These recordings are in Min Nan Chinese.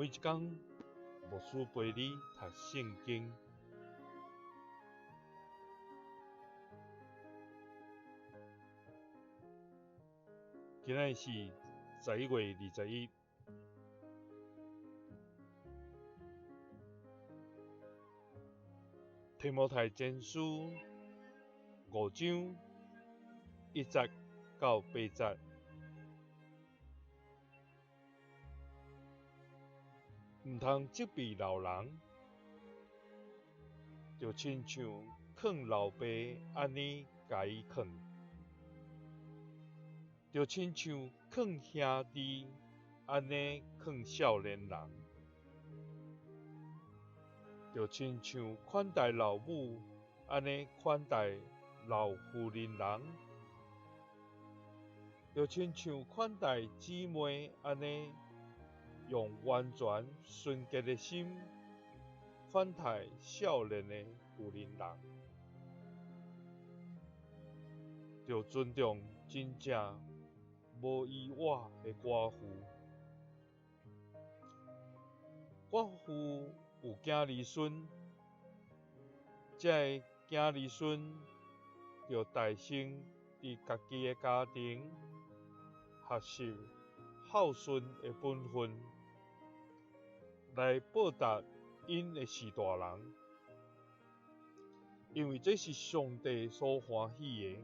每一工，牧师陪你读圣经。今仔日是11月21，提摩太前书五章一节到八节。毋通责备老人，就亲像劝老爸按呢共伊劝，就亲像劝兄弟按呢劝少年人，就亲像款待老母按呢款待老妇人人，就亲像款待姊妹按呢。用完全纯洁的心款待少年的妇人人，著尊重真正无依倚的寡妇。寡妇有囝儿孙，这个囝儿孙著代先伫家己的家庭学习孝顺的本分，来报答𪜶的序大人，因为这是上帝所欢喜的。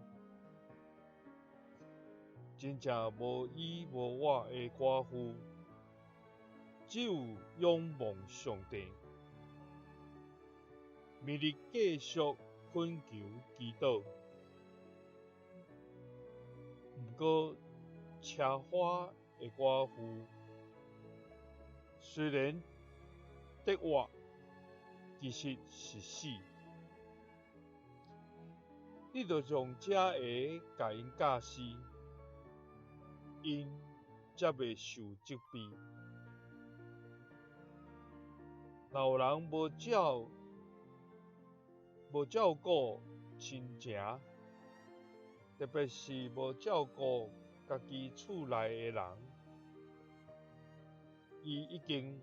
真正无依无倚的寡妇，只有仰望上帝，每日继续恳求祈祷。毋过，奢华的寡妇虽然得活，其实是死。你著用这个共𪜶教示，𪜶才袂受责备。若有人无照顾亲情，特别是无照顾家己厝内的人，伊已经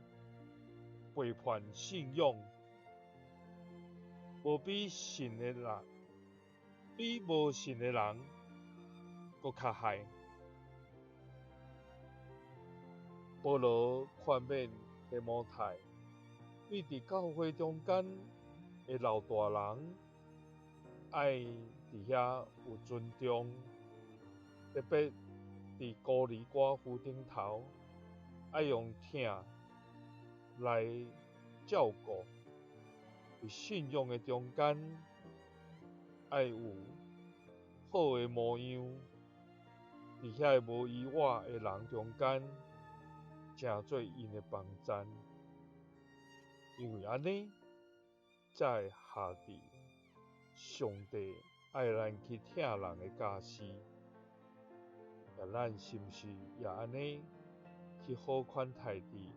背叛信仰，无比信的人，比无信的人阁较害。保罗劝勉提摩太，对伫教会中间的老大人，爱伫遐有尊重，特别伫孤儿寡妇顶头，爱用疼来照顾；伫信仰的中间，爱有好的模样；伫遐个无依倚的人中间，成做𪜶的帮赞。因为按呢，才会合伫上帝爱咱去疼人的教示。咱是毋是也按呢去好款待伫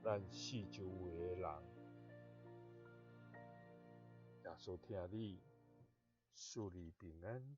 咱四周围的人？耶稣疼你，赐你平安。